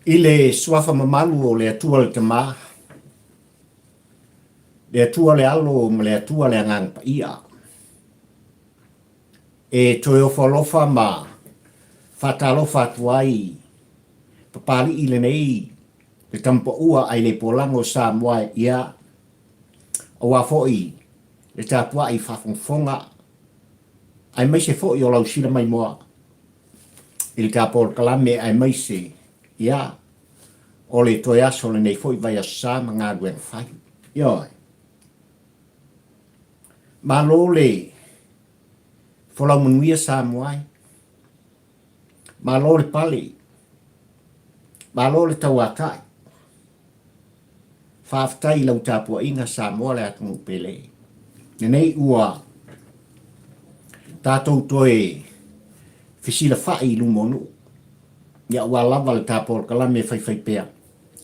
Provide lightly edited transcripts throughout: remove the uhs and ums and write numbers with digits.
I le Suafa mamalu o le Atua le Tama, le Atua le Alo ma le Atua le Agaga Paia, e toe ofo alofa ma faatalofa atu ai Papalii lenei le Tamapaua Aileipoolago o Samoa ia, aua foi le tapuai faafogafoga aemaise foi o lau sila maimoa i le ta polokalame aemaise ia o le toe aso o lenei foi vaiaso sa ma galuega fai. Ioe. Malo le folau manuia Samoa e. Malo le pale. Malo le tauatai. Faafetai i lau tapuaiga Samoa le atunuu pele. Lenei ua tatou toe fesilafai i luma o nuu, ia aua lava le ta polokalame faifaipea,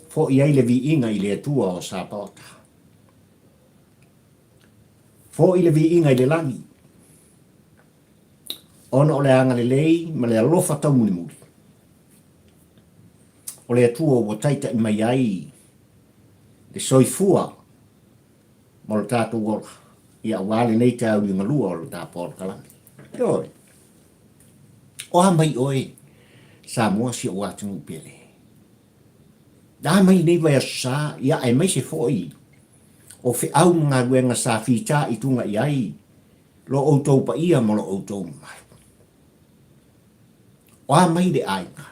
foi ai le viiga i le Atua o Sapaota. Foi le viiga i le lagi, ona o le agalelei ma le alofa taumulimuli o le Atua ua taitai mai ai le soifua ma lo tatou ola, ia aua lenei taeao liugalua o le ta polokalame. Ioe. O a mai oe Samoa si ou atunuu pele? Na mai lenei vaiaso sa, ia aemaise foi o feau ma galuega sa fita i tuga i ai lo outou paia ma lo outou mamalu. O a mai le aiga?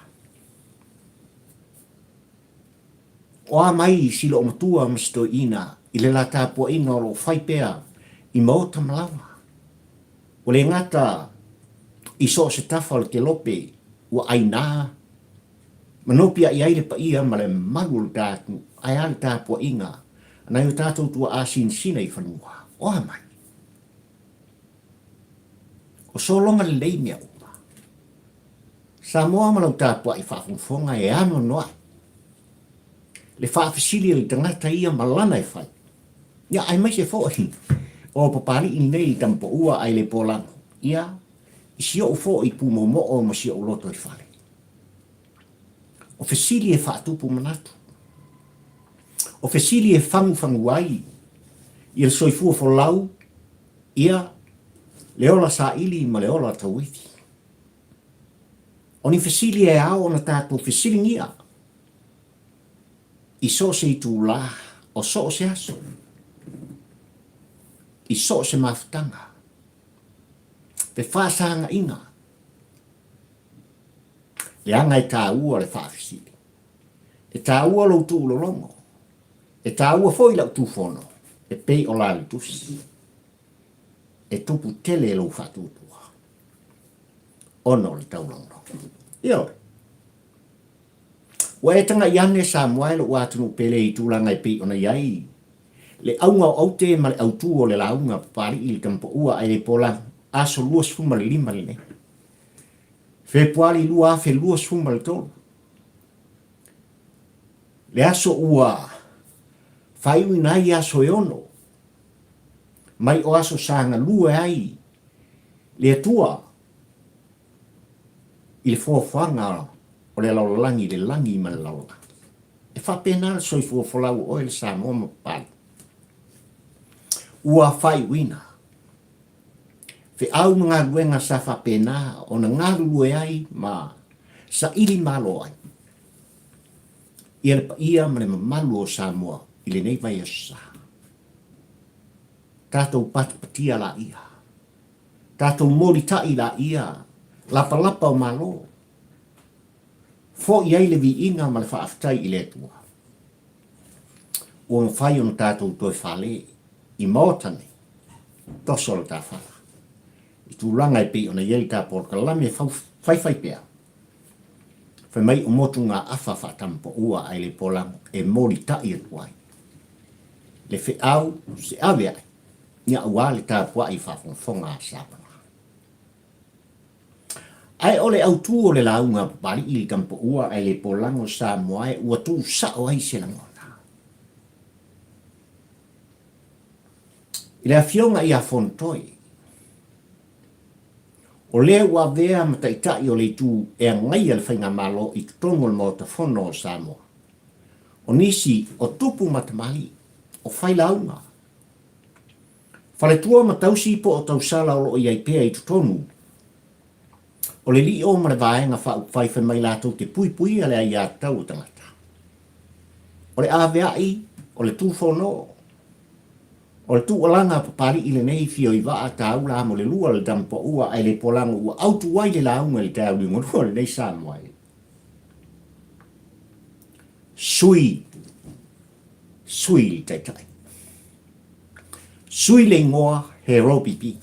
O a mai si loomatua ma si toeaina i le la tapuaiga o lo o fai pea i maota ma laoa? Ua le gata i so o se tafa o le kelope ua aina ma nopiai ai le paia ma le mamalu o le ta atunuu, ae a le tapuaiga a nai o tatou tuaa sinasina i fanua? O a mai? O sologa lelei mea uma. Samoa ma lau tapuai faafogafoga e anoanoai le faafesili a le tagata ia ma lana e fai. Ia, aemaise foi o Papalii lenei i Tamapaua ae le Polago, ia, i si ou foi pumoomoo ma si ou loto i fale. O fesili e faatupu manatu. O fesili e fagufagu ai ia le soifua folau, ia, le ola saili ma le ola tauivi. O ni fesili e ao ona tatou fesiligia i so o se itulā, o so o se aso, i so o se mafutaga, fefaasagaiga, leaga e taua le faafesili. E taua lou tuulologo, e taua foi lau tufono e pei o la le tusi. E tupu tele lou faatuatua ona o le taulagolago. Ioe. Ua e tagai ane Samoa e lou atunuu pele i tulaga e pei ona i ai le auga o aute ma le autū o le lauga Papalii i le Tamapaua ae le Pola aso 25 lenei Fepuari 2023 le aso ua faaiuina ai aso e ono mai o aso sa galue ai le Atua i le foafoaga o le lalolagi i le lagi ma le lalolagi. E faapena le soifua folau o oe le Samoa ma Papalii. Ua faaiuina feau ma galuega sa faapena ona galulue ai ma saili malo ai ia le paia ma le mamalu o Samoa i lenei vaiaso sa. Tatou patipatia laia. Tatou molitai laia lapalapa o Malo. Foi ai le viiga ma le faafetai i le Atua. Ua mafai ona tatou toe fale i maota nei, toso le tafala, i tulaga e pei ona i ai le ta polokalame faifai pea. Fai mai o motugaafa faatamapaua ae le polago e molitai atu ai le feau se ave ae, ia aua le tapuai faafogafoga a Samoa. Ae o le autū o le lauga a Papalii i le Tamapaua ae le polago Samoa e ua tuusao ai se lagona. I le afioga ia Fonotoe. O lea ua avea ma taitai o le itu e agaia le Faigamalo i totonu o le Maota Fono o Samoa. O nisi o tupu ma tamalii, o failauga, faletua ma tausi po o tausala o lo o i ai pea i totonu o le lio ma le Vaega Faaupufai fai mai latou te puipuia le aiatatau o tagata. O le avea'i o le tufono, o le tuualaga a Papali'i lenei fio i vaa taula amo le lua le tamapaua ae le polago ua autu ai le lauga i le taeao liugalua o lenei Samoa e sui sui le taitai. Sui le igoa he ropipi.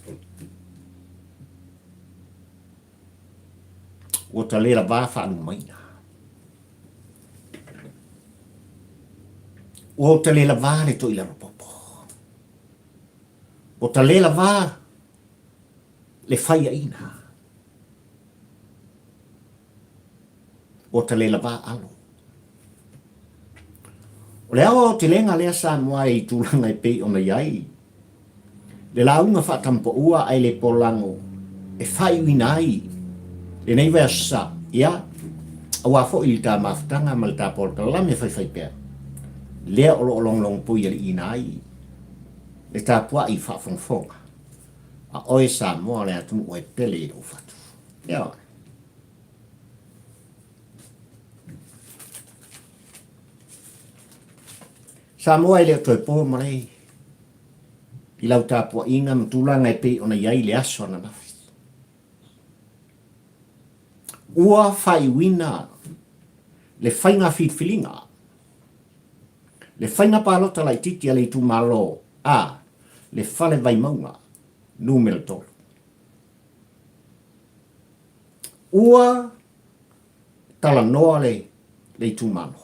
Ua ta le lavā faalumaina. Ua ta le lavā le toilalopopo. Ua ta le lavā le faiaina. Ua ta le lavā alo. O le aoaotelega lea Samoa i tulaga e pei ona i ai le lauga faatampaua ae le polago e faaiuina ai lenei vaiaso sa, ia, aua foi le ta mafutaga ma le ta polokalame faifaipea lea o lo o logologopoialiiina ai le tapuai faafogafoga a oe Samoa le atunuu e pele i lou fatu. Ioe. Samoa e le o toe po mai i lau tapuaiga ma tulaga e pei ona i ai le aso ananafi. Ua faaiuina le faiga filifiliga, le faiga palota laitiiti a le itumalo a le Fale Vaimauga Numera 3. Ua talanoa le le itumalo.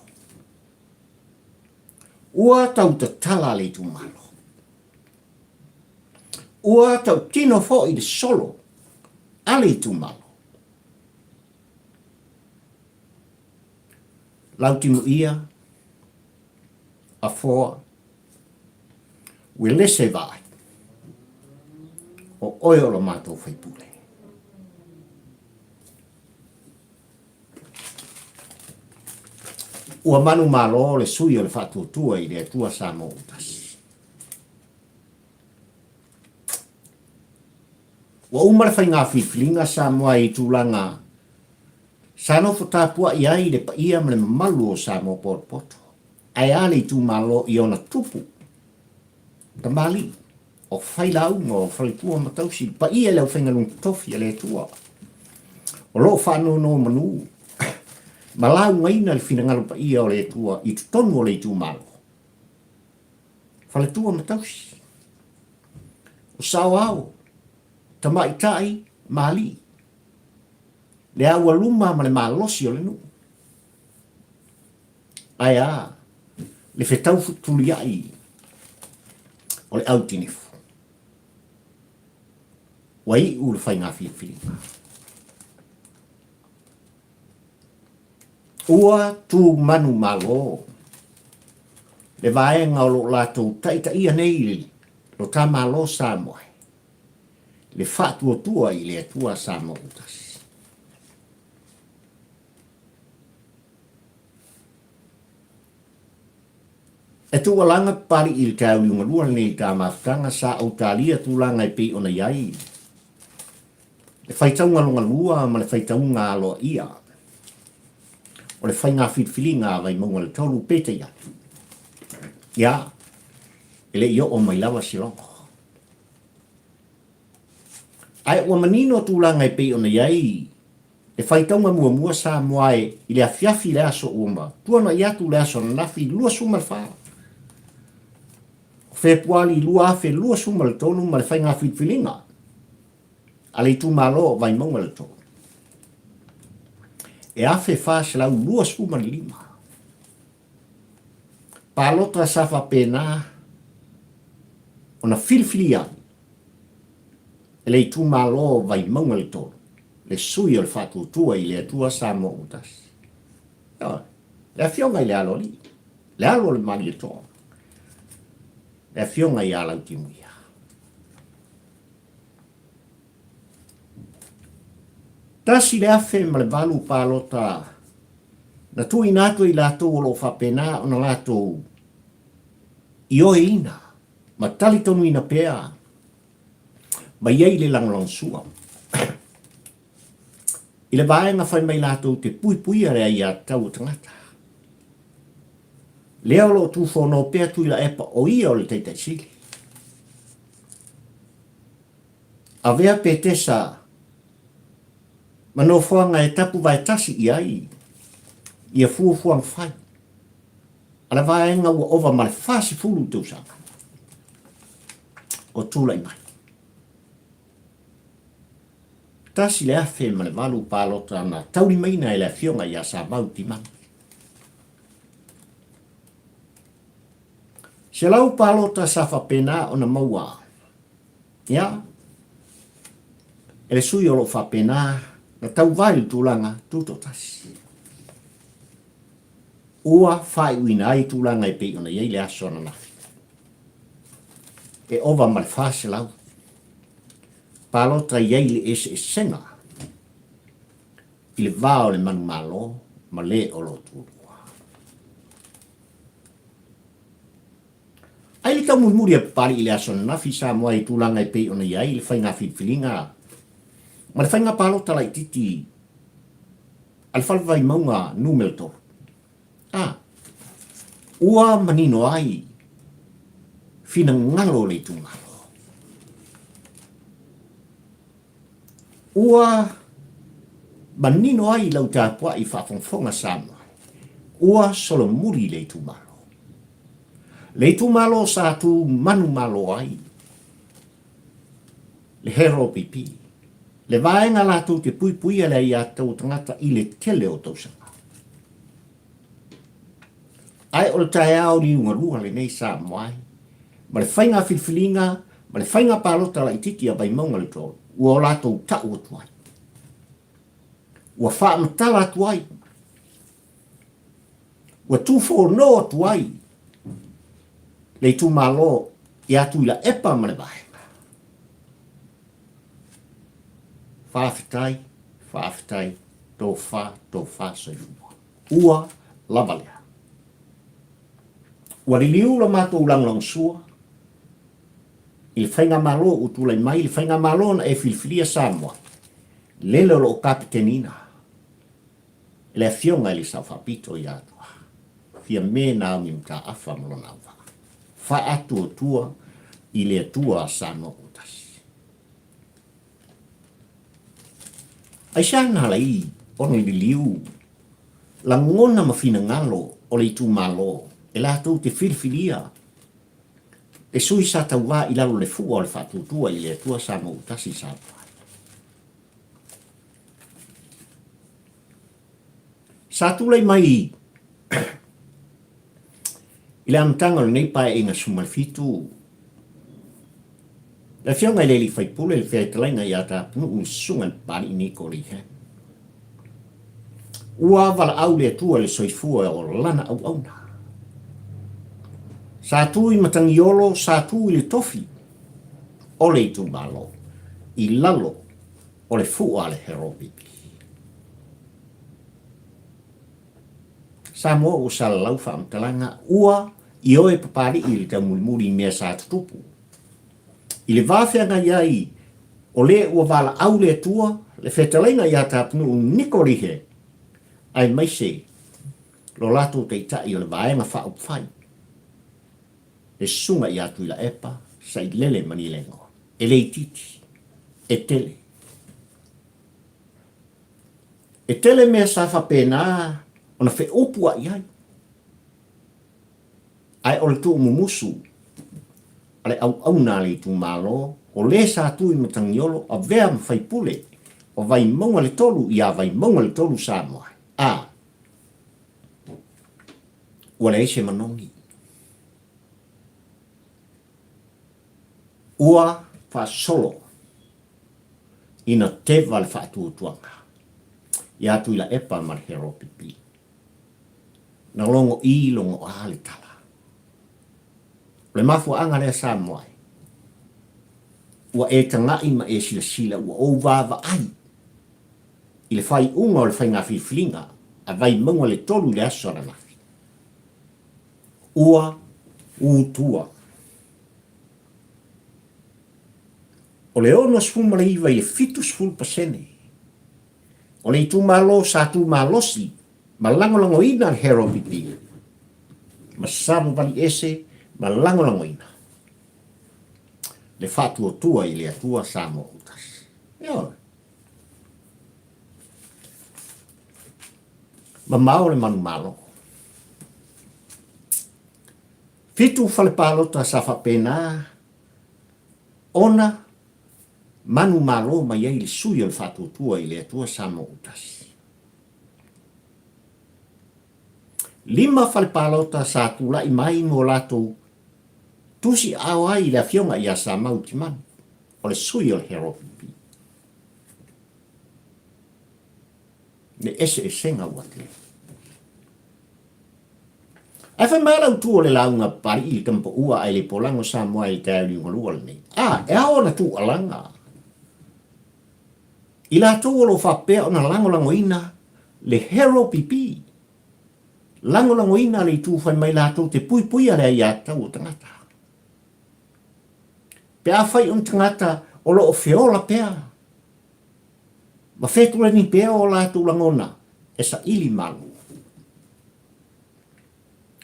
Ua tautatala le itumalo. Ua tautino foi le solo a le itumalo. Lautimuia, Afoa, Uelese Vaai, o oe o lo matou faipule. Ua manumalo le sui o le Faatuatua i le Atua Samoa ua tasi. Ua uma le faiga filifiliga Samoa i tulaga sa nofo tapuai ai le paia ma le mamalu o Samoa potopoto, ae a le itumalo i ona tupu, tamalii. O failauga o faletua ma tausi, le paia i le aufaigaluega totofi a le Atua, o lo o faanonomanu ma laugaina le finagalo paia o le Atua i totonu o le itumalo. Faletua ma tausi, o saoao, tamaitai ma alii, le aualuma ma le malosi o le nuu. Ae a le fetau fetuliai o le au tinifu? Ua iu le faiga filifiliga. Ua tu manumalo le vaega o lo o latou taitaia nei lo ta Malo Samoa, le faatuatua i le Atua Samoa ua tasi. E tuualaga Papali'i i le taeao liugalua lenei i ta mafutaga sa ou talia tulaga e pei ona i ai le faitauga logalua ma le faitauga aloaia o le faiga filifiliga a Vaimauga le 3 peitai ane ia e le i oo mai lava se logo. Ae ua manino tulaga e pei ona i ai Le faitauga muamua sa moae i le afiafi i le aso ua tuanai atu le aso ananafi 24 o Fepuali 2023 ma le faiga filifiliga a le itumalo o Vaimauga le 3 e 1425 palota sa faapena ona filifilia ai e le itumalo o Vaimauga le 3, le sui o le Faatuatua i le Atua Samoa ua tasi. Ioe, le afioga i le Aloalii, le alo o le Malietoa, le afioga ia Lautimuia. 1008 palota na tuuina atu e i latou o lo o faapena ona latou ioeina ma talitonuina pea ma i ai le lagolagosua i le vaega fai mai latou te puipuia le aiatatau a tagata. Lea o lo o tufono pea Tuilaepa o ia o le Taitai Sili. Avea Petesa ma nofoaga e tapu vaetasi i ai ia fuafuaga fai a le vaega ua ova ma le 40 tausaga o tulai mai. 1008 palota na taulimaina e le Afioga ia Samau Timani. 100 palota sa faapena ona maua ia e le sui o lo o faapena na tauva i le tulaga tutoatasi. Ua faaiuina ai tulaga e pei ona i ai le aso ananafi. E ova ma le 400 palota i ai le eseesega i le va o le manumalo ma le o lo o tulua. Ai le taumulimuli a Papalii i le aso ananafi i Samoa i tulaga e pei ona i ai le faiga filifiliga ma le faiga palota laitiiti a le Fale Vaimauga Numera 3. A ua manino ai finagalo o le itumalo. Ua manino ai lau tapuai faafogafoga Samoa, ua solomuli le itumalo. Le itumalo sa tu manumalo ai le Hero PP, le vaega latou te puipuia le aiatatau o tagata i le tele o tausaga. Ae o le taeao liugalua lenei Samoa ai, ma le faiga filifiliga ma le faiga palota laitiiti a Vaimauga le 3, ua o latou tau atu ai. Ua faamatala atu ai. Ua tufono atu ai le itumalo ia Tuilaepa ma le Vaega. Faafetai, faafetai, tofa, tofa soifua. Ua lava lea. Ua liliu la matou lagolagosua i le faigamalo ua tulai mai, le faigamalo na e filifilia Samoa, lele o lo o kapeteniina e le Afioga i le Sao Faapito ia Atua, Fiame Naomi Mataafa ma lona auvaa. Faatuatua i le Atua a Samoa ua tasi. Aisea na ala ai ona liliu lagona ma finagalo o le itumalo e latou te filifilia le sui sa tauva i lalo o le fua o le faatuatua i le Atua Samoa ua tasi Samoa. Sa tulai mai i le amataga o lenei Paeaiga 17, le Afioga i le Alii Faipule, le Fetalaiga ia Tapunuu, le Susuga i le Papalii Niko Lee Hang. Ua valaau le Atua i le soifua o lana auauna. Sa tu i Matagiolo, sa tu i le tofi o le itumalo i lalo o le fua a le Heropipi. Samoa ua salalau faamatalaga ua ioe Papalii i le taumulimuli i mea sa tutupu. I le va feagai ai o le ua valaau le Atua, le fetalaiga ia Tapunuu Niko Lihe, aemaise lo latou taitai o le Vaega Faaupufai, le Susuga ia Tuilaepa Sailele Malielegaoa. E le itiiti, e tele. E tele mea sa faapena ona feupua'i ai, ae o le tuumumusu a le auauna a le itumalo, o le sa tu i Matagiolo avea ma faipule o Vaimauga le 3 ia Vaimauga le 3 Samoa, a ua leai se manogi. Ua faasolo ina teva le faatuatuaga ia Tuilaepa ma le Heropipi. Na logo i logo a le tala. O le mafuaaga lea Samoa e, ua e taga'i ma e silasila ua ou vaavaai. I le faaiuga o le faiga filifiliga a Vaimauga le 3 i le aso ananafi, ua utua. O le 69 i le 70 pasene o le itumalo sa tu malosi ma lagolagoina le Harold Pipi ma savavali ese ma lagolagoina le faatuatua i le Atua Samoa Autasi. Ioe. Mamao le manumalo. Fitu fale palota sa faapena ona manumalo mai ai le sui o le Faatuatua i le Atua Samoa Autasi. Lima fale palota sa tulai mai mo latou tusi aao ai i le afioga ia Samau Timanu, o le sui o le Harold P. Le eseesega ua tele. Ae fai mai lau tu o le lauga Papalii i le tamapaua ae le polago Samoa i le taeao liugalua lenei. A, e ao ona tuualaga i latou o lo o faapea ona lagolagoina le Hero PP. Lagolagoina le itu fai mai latou te puipuia le aiatatau o tagata. Pe afai o ni tagata o lo o feola pea ma fetulani pea o latou lagona e saili malu.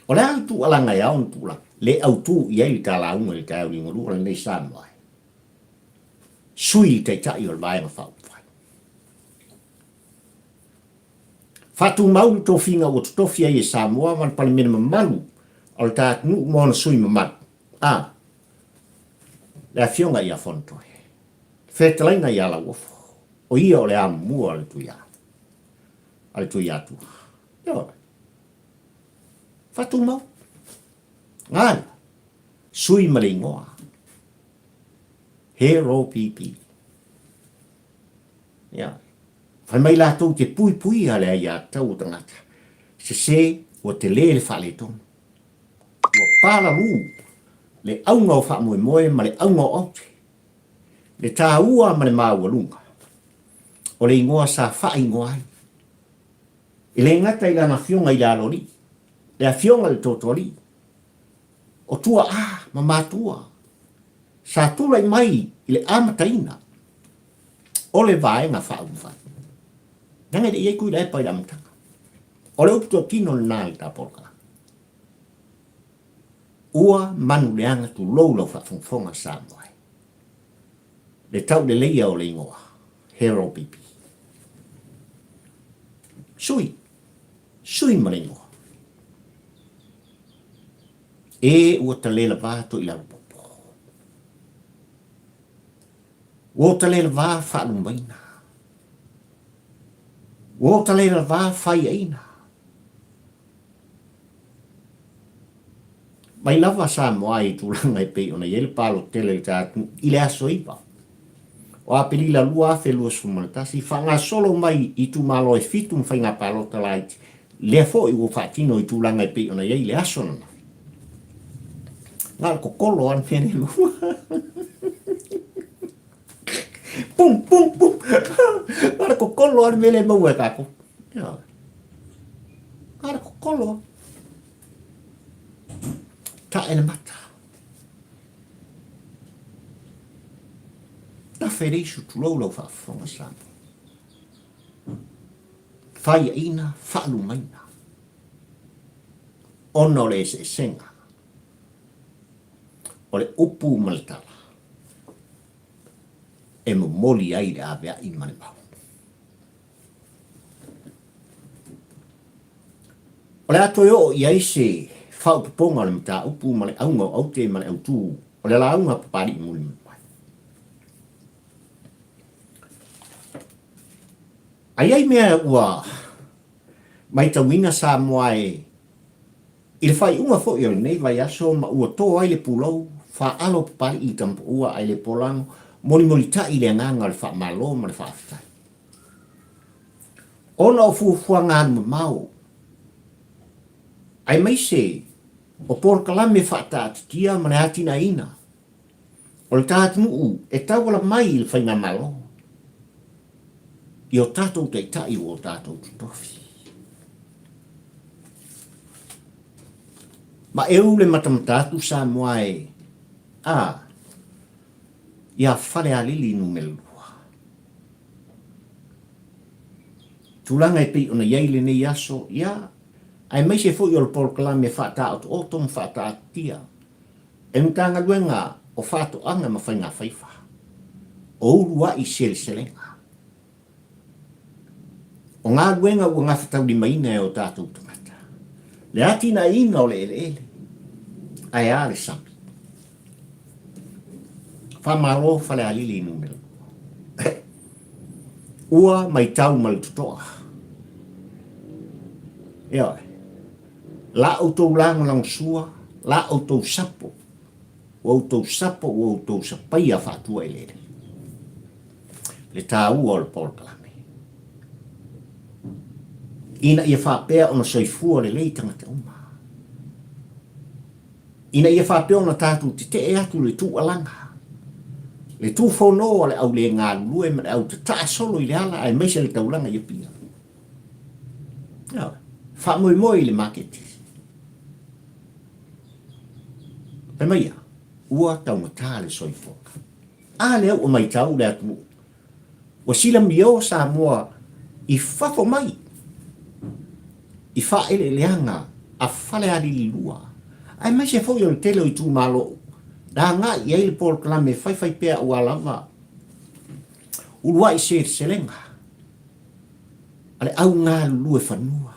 O le a le tuualaga e ao ona tuulaga? Le autu i ai le ta lauga i le taeao liugalua lenei Samoa e sui le Taitai o le Vaega Faaupufai. Faatumau le tofiga ua totofi ai e Samoa ma le Palemene mamalu o le ta atunuu ma ona sui mamalu, a le Afioga ia Fonotoe, Fetalaiga ia Lauofo, o ia o le amomua a le Tuia, a le Tuiatua. Ioe. Faatumau. Galia. Sui ma le igoa. He ro pipi. Ia. Fai mai latou te puipuia le aiatatau o tagata. Sese ua tele le faaletonu. Ua palalū le auga o faamoemoe ma le auga o aute. Le tāua ma le māualuga o le igoa sa faaigoa ai. E le gata i lana afioga i le Aloalii, le afioga i le Totoalii, o tua'a ma matua sa tulai mai i le amataina o le Vaega Faaupufai. Leaga e le i ai Tuilaepa i le amataga. O le upu toatino lena i le tapologa. Ua manuleaga tulou lau faafogafoga Samoa e. Le tauleleia o le igoa, Hero Pipi. Sui, sui ma le igoa. E ua talelavā Toilalo Popo. Ua talelavā faalumaina. Ua talelavā faiaina. Mai lava Samoa i tulaga e pei ona i ai le palota tele i le ta atunuu i le aso 9 o Aperila 2021, faagasolo mai i itumalo e fitu ma faiga palota laiti, lea foi ua faatino i tulaga e pei ona i ai le aso ananafi. Na o le kokolo lava le mea lea maua. Pum, pum, pum. Na o le kokolo lava le mea lea maua e tatou. Na o le kokolo lava. Tae le mata. Tafe le isu tulou lau faafofoga Samoa. Faiaina, faalumaina. Ona o le eseesega o le upu ma le tala e momoli ai le aveai ma le mau. O le a toe oo i ai se faaopoopoga o le mataupu ma le auga o aute ma le autū o le lauga a Papalii mulimuli mai. A i ai mea ua maitauina Samoa e i le faaiuga foi o lenei vaiaso ma ua tō ai le pulou faalo Papalii i Tamapaua ae le polago molimolitai le agaga o le faamalo ma le faafetai. Ona o fuafuaga alumamao, aemaise o polokalame faataatitia ma le atinaeina o le ta atunuu e tauala mai i le faigamalo. I o tatou taitai ua o tatou totofi. Ma eu le matamata atu Samoa e, a, ia Falealili numera 2. Tulaga e pei ona i ai lenei aso, ia, aemaise foi o le polokalame faataotooto ma faataatitia e le Matagaluega o Faatoaga ma Faigafaiva, o uluai seleselega. O galuega ua gafataulimaina e o tatou tagata, le atinaeina o le eleele, ae a le sami. Faamalo Falealili numera 2. Ua maitau ma le totoa. Ioe. La outou lagolagosua, la outou sapo, ua outou sapo, ua outou sapaia faatua eleele. Le taua o le polokalame. Ina ia faapea ona soifua lelei tagata uma. Ina ia faapea ona tatou tetee atu i le tuualaga, le tufono a le au le galulue ma le au tataa solo i le ala aemaise le taulaga i Apia. Ioe. Faamoemoe i le maketi. Fai mai ia, ua taugata le soifuaga. A lea ua maitau le atunuu Ua silamio Samoa i fafo mai i faaeleeleaga a Falealili 2, aemaise foi o le tele o itumalo na agai i ai le polokalame faifaipea aua lava uluai seleselega a le au galulue fanua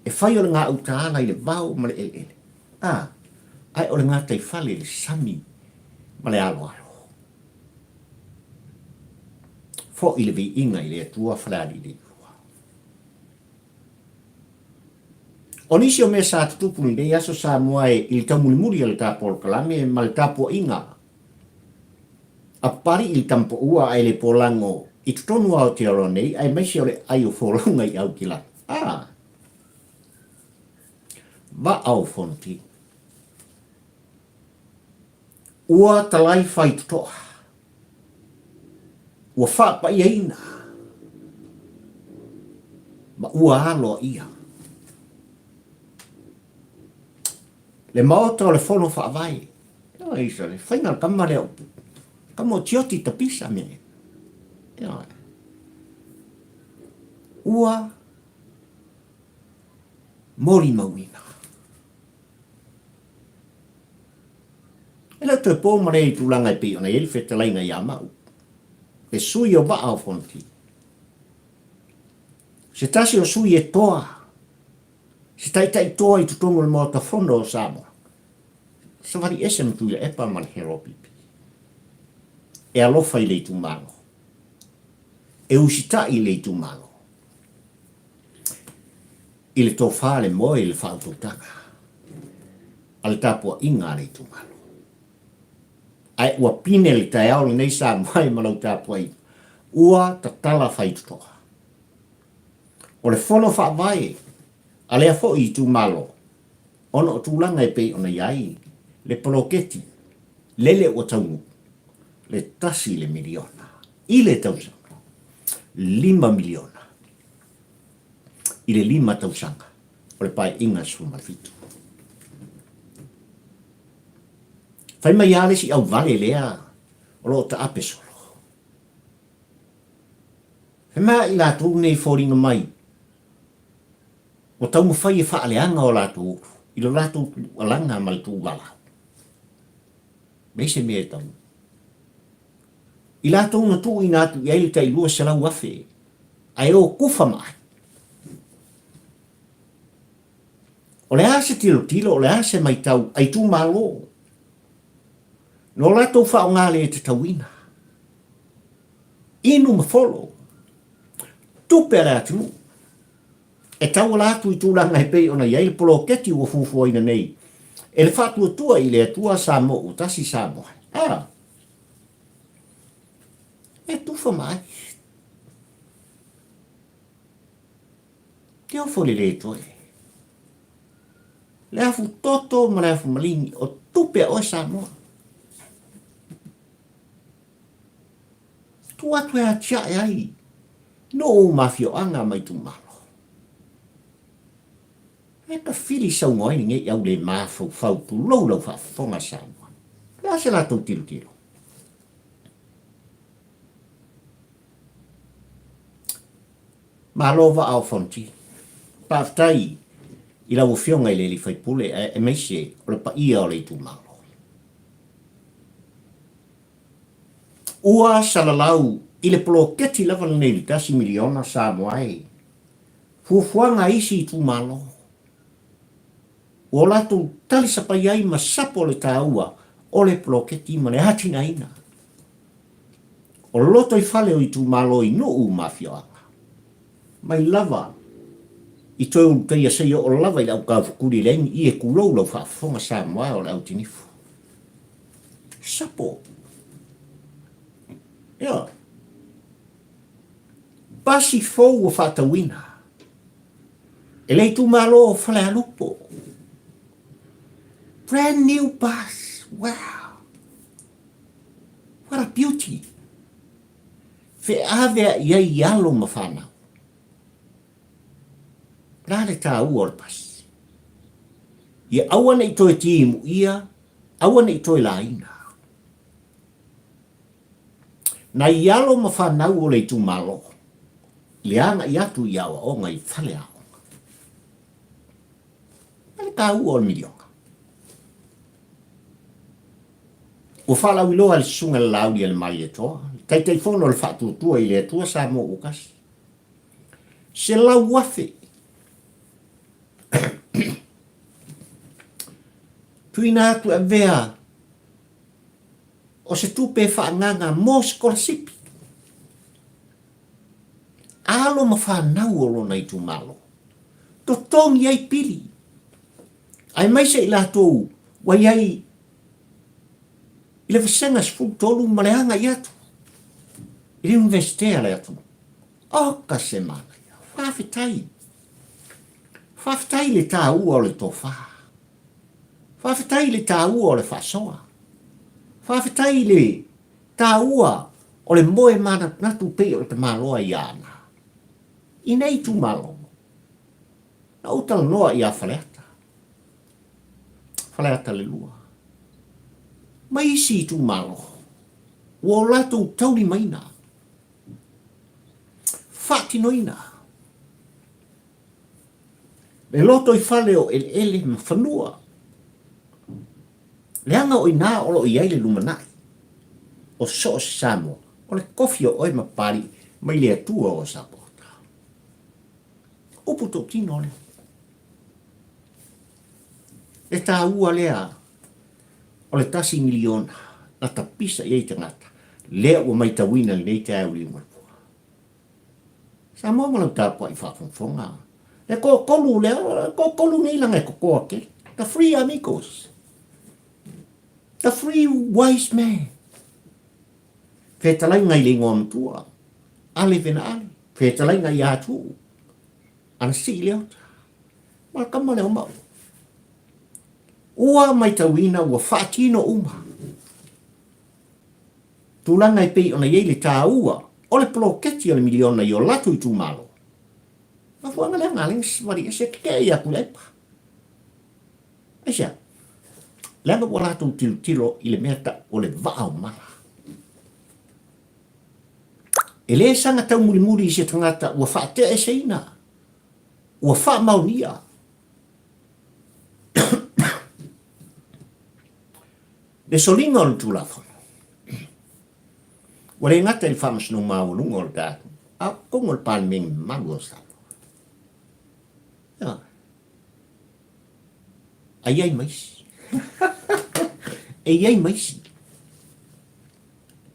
e fai o le gautaala i le vao ma le eleele, a, ae o le gataifale i le sami ma le aloalo. Foi le viiga i le Atua Falealili 2. O nisi o mea sa tutupu i lenei aso Samoa e i le taumulimuli a le ta polokalame ma le tapuaiga a Papali'i i le Tamapoua ae le polago i totonu o Aotearoa nei aemaise o le ai o folauga i Aukilani. A! Vaa o Fonoti. Ua talai faitotoa. Ua faapaiaina ma ua aloaia. Le Maota o le Fono Faavae. Ioe, isa le faiga le tama lea upu. Tama o Tioti Tapisa me. Ioe. Ua molimauina. E le o toe po ma lea i tulaga e pei ona i ai le fetalaiga ia Mau, le sui o Vaa o Fonoti. Se tasi o sui e toa, se taitai toa i totonu o le Maota Fono o Samoa, savali ese ma Tuilaepa ma le Heropipi. E alofa i le itumalo. E usitai i le itumalo. I le tofa le moe i le faautautaga a le tapuaiga a le itumalo. Ae ua pine le taeao lenei Samoa e ma lau tapuaiga, ua tatala faitotoa. O le fono faavae a lea foi itumalo ona o tulaga e pei ona i ai le poloketi lele ua taunuu le tasi le miliona i le tausaga, $5 miliona. i le 5 tausaga o le Paeaiga 17. Fai mai lava le isi auvale lea o lo o taape solo. Fai mai lava i latou nei e foliga mai ua taumafai e faaleaga o latou ulu i lo latou tuualaga ma le tuuvalaau. Leai se mea e taunuu. I latou na tuuina atu i ai le tai 200,000 ae o kufa ma ai. O le a se tilotilo, o le a se maitau a itumalo no latou faaaoga le tatauina, inu ma folo, tupe a le atunuu, e tauala atu i tulaga e pei ona i ai le poloketi ua fuafuaina nei e le Faatuatua i le Atua Samoa ua Tasi Samoa. A! E tufa ma ai. Te ofo le le toe. Le afu toto ma le afu maligi o tupe a oe Samoa. Tuu atu e atiae ai. Nuu ma afioaga ma itumalo. E tafili saunoa ai lenei au le mafaufau tulou lau faafofoga Samoa. O le a se latou tilotilo? Malo vaa o Fonoti. Faafetai i lau Afioga i le alii faipule aemaise o le paia o le itumalo. Ua salalau i le poloketi lava lenei i le $1 miliona Samoa e fuafuaga a isi itumalo ua o latou talisapai ai ma sapo le taua o le poloketi ma le atinaeina o lotoifale o itumalo i nuu ma afioaga mai lava i toe ulutaia seia oo lava i le aukaufetuli leai ni ie tulou lau faafofoga Samoa o le autinifu. Sapo. Ioe. Pasi fou ua faatauina e le itumalo o Falealupo. Brand new bus. Wow. What a beauty. Feaveai ai alo ma fanau. O le a le taua o le pasi? Ia aua ne i toe timuia, aua ne i toe laina. Nai alo ma fanau o le itumalo i le agai atu i aoaoga i faleaoga. O le taua o le miliona. Ua faalauiloa e le Susuga i le Laauli a le Malietoa, le Taitaifono o le Faatuatua i le Atua Samoa ua Tasi. 100,000. Tuuina atu e avea o se tupe e faaagaaga mo sikolasipi. Alo ma fanau o lona itumalo, totogi ai pili, aemaise i latou ua i ai i le vasega 13 ma le agai atu i le Iunivesite a le atunuu. Oka se manaia! Faafetai! Faafetai i le taua o le tofa. Faafetai i le taua o le faasoa. Faafetai i le taua o le moe manatunatu pei o le tamaloa i Aana. I nei itumalo, na ou talanoa ia Faleata, Faleata le lua, ma isi itumalo ua o latou taulimaina, faatinoina Le lotoifale o eleele ma fanua, leaga o i ina o lo o i ai le lumanai o so o se Samoa, o le kofi o oe ma Papalii mai le Atua o sapota. Upu tautino lea. Le taua lea o le $1 miliona na tapisa i ai tagata, lea ua maitauina i lenei taeao liugalua. Samoa ma lau tapuai faafogafoga. Le toatolu lea, le toatolu nei leaga e totoa tele. The three amigos. The three wise men. Fetalaiga i le igoa matua, Ale Vena Ale. Fetalaiga ia Tuu, Anasii Leota. Ma le tama lea o Mauu. Ua maitauina ua faatino uma. Tulaga e pei ona i ai le taua o le poloketi o le miliona i o latou itumalo. Mafuaaga lea na ala ai ona savali ese tetee ia Tuilaepa. Aisea? Leaga ua latou tilotilo i le mea tau o le vaa o mala. E le saga taumulimuli i se tagata ua faateaeseina, ua faamaonia. Le soliga o le Tulafono. Ua le gata i le Faamasinoga Maualuga o le tatou, a o totonu o le Palemene mamalu o Samoa. Ioe. A i ai ma isi. E i ai ma isi.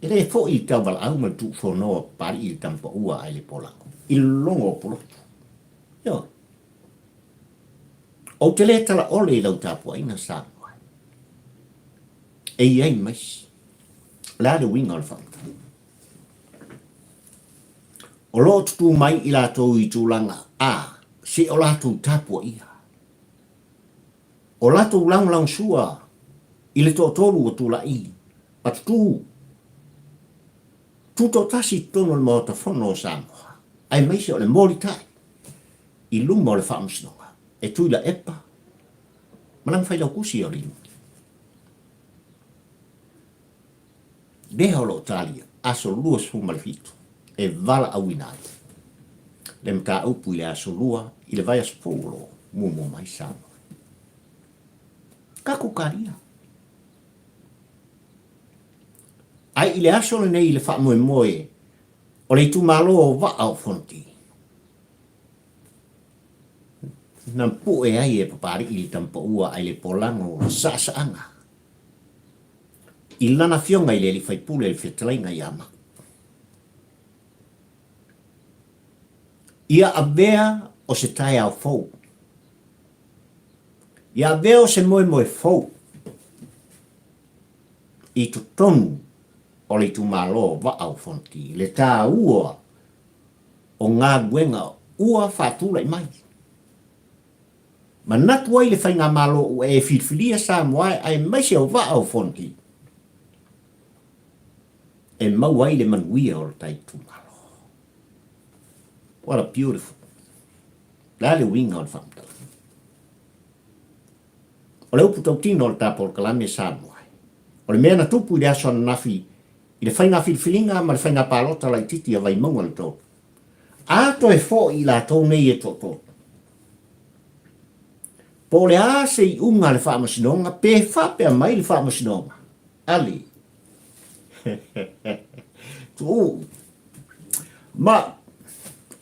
E le foi i tauvalaau ma le tuufonoa o Papalii i le Tamapaua ae le Polago, i le lologo o Pulotu. Ioe. Ou te le tala ʻole i lau tapuaiga Samoa. E i ai ma isi. O le a le uiga o le faamatalaga? O lo o tutū mai i latou i tulaga a se o latou tapuaia. O latou lagolagosua i le toatolu ua tulai ma tutū tutoatasi i totonu o le Maota Fono o Samoa. Aemaise o le molitai i luma o le Faamasinoga e Tuilaepa ma lana Failautusi o le Iuni. Lea o lo o talia aso 27 e valaauina ai le mataupu i le aso Lua i le vaiaso fou o lo o muamua mai Samoa. Tatou talia. Ae i le aso lenei i le faamoemoe o le itumalo o Vaa o Fonoti, na pue ai e Papalii le Tamapaua ai le Polago saasaaga i lana afioga i le alii faipule le fetalaiga ia Mau. Ia avea o se taeao fou. Ia avea o se moemoe fou i totonu o le itumalo o Vaa o Fonoti, le taua o galuega ua faatulai mai. Manatu ai le Faigamalo ua e filifilia Samoa aemaise o Vaa o Fonoti e maua ai le manuia o le ta itumalo. What a beautiful. Le a le uiga o le faamatalaga? O le upu tautino o le ta polokalame Samoa, o le mea na tupu i le aso ananafi i le faiga filifiliga ma le faiga palota laititi a Vaimauga le 3, a toe foi i latou nei e toatolu. Po o le a se iuga a le Faamasinoga pe faapea mai le Faamasinoga, Ali. Tuuu. Ma,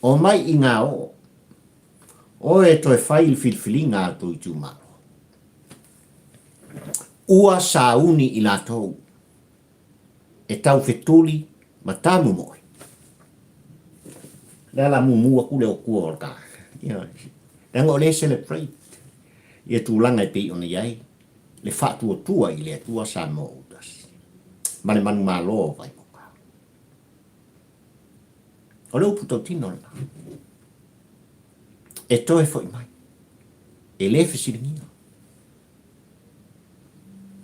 omai i ngā oo. Oe e toe fai le filifiliga a tou itumalo. Ua sauni i latou e taufetuli ma tamomoe. Lea la mumu aku le okua o le ta. Leaga o lea e celebrate ia tulaga e pei ona i ai le faatuatua i le Atua Samoa Autasi ma le manumalo o Vaimauga. O le upu tautino lena. E toe foi mai. E le fesiligia.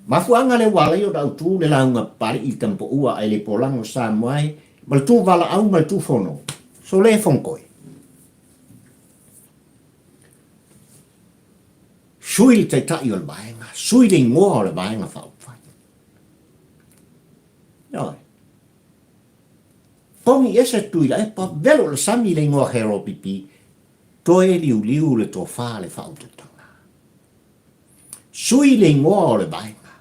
Mafuaaga lea ua ala ai ona autu le lauga Papalii i le Tamapoua ae le Polago Samoa e ma le tu valaau ma le tu fono. So le fono Sui le taitai o le vaega, sui le igoa o le vaega faaupufai. Ioe. Pogi ese Tuilaepa, velo le sami le igoa HLPP, toe liuliu le tofa le faautautaga. Sui le igoa o le vaega.